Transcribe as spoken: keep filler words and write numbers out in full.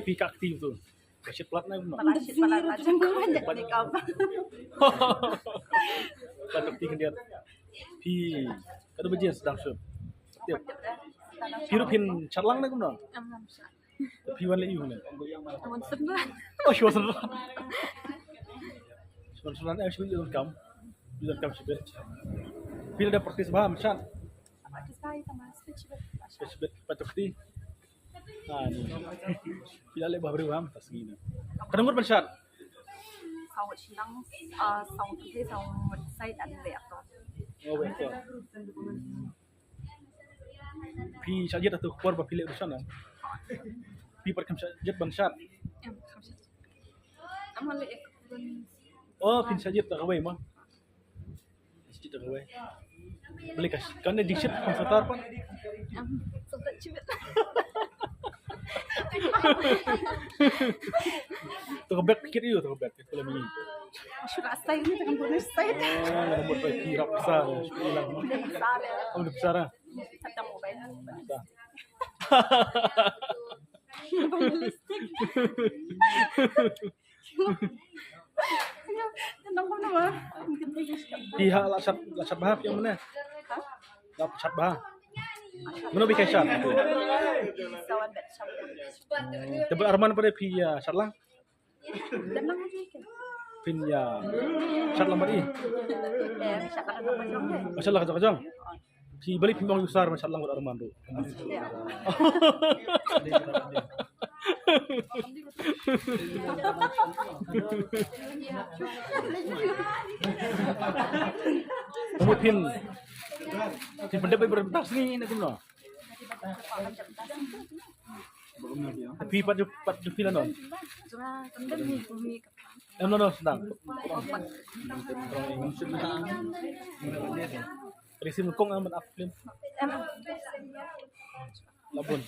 Phi ka kti tu. Ka shit plat na kumno? Pala shit pala la jang ko ban jat makeup. Ka kti khyndiat. Phi ka dei ba jin sdang shuh. Tip. Phi ruh phin shat lang na kumno? Am lam shat. Phi wan leh ïu ne? Wan sdang. Oh, shu wan sdang. Shu wan sdang, eh, shu wan kam. Wan kam shibit. Phi la da practice bha, shat. Practice bha, ïa tama speech bit. Speech bit, pat kti. Ah, ni. Phi la leh bha briew ham, ta sngi na. Ka dang ngut ban shat. Saw ngut shilliang, ah, saw ngut, saw ngut sait, and wei aktor. Oh, wei aktor. Phi shah jied atu por ba phi leh rusan na. Phi pat kham shah jied ban shat. Em, kham shah jied. Am leh ek. Oh, phin shah jied ta kawei mo. Shah jied ta kawei. Balei ka, kane ding shit kham satar pat. Em, satar shibit. To ka bek kit ïu, to ka bek kit pala mi. Shu ka style ni, takkan boleh style. Ah, ngan buat lagi rap besar. Shu hilang. Besar ya. Oh, besar ah. Tentang mobile. Besar. Mobile lipstick. Tentang apa nama? Phi ha la shat, la shat bha phi ïa mane. Hah? La shat bha. Mano ba ïa kai shat? Sawan bet shat. Te bad arman pat phi ïa shat lang. Phin ïa shat lang bad i. Shat lang ka jong ka jong. Phi balei phi ong ïa u sir ban shat lang bad arman ruh. Phi phin pyndep bad bad sngi na kumno. Phi pat ju, pat ju phi la non. Em no no sdang. Risi mukong amat ap film. Labun.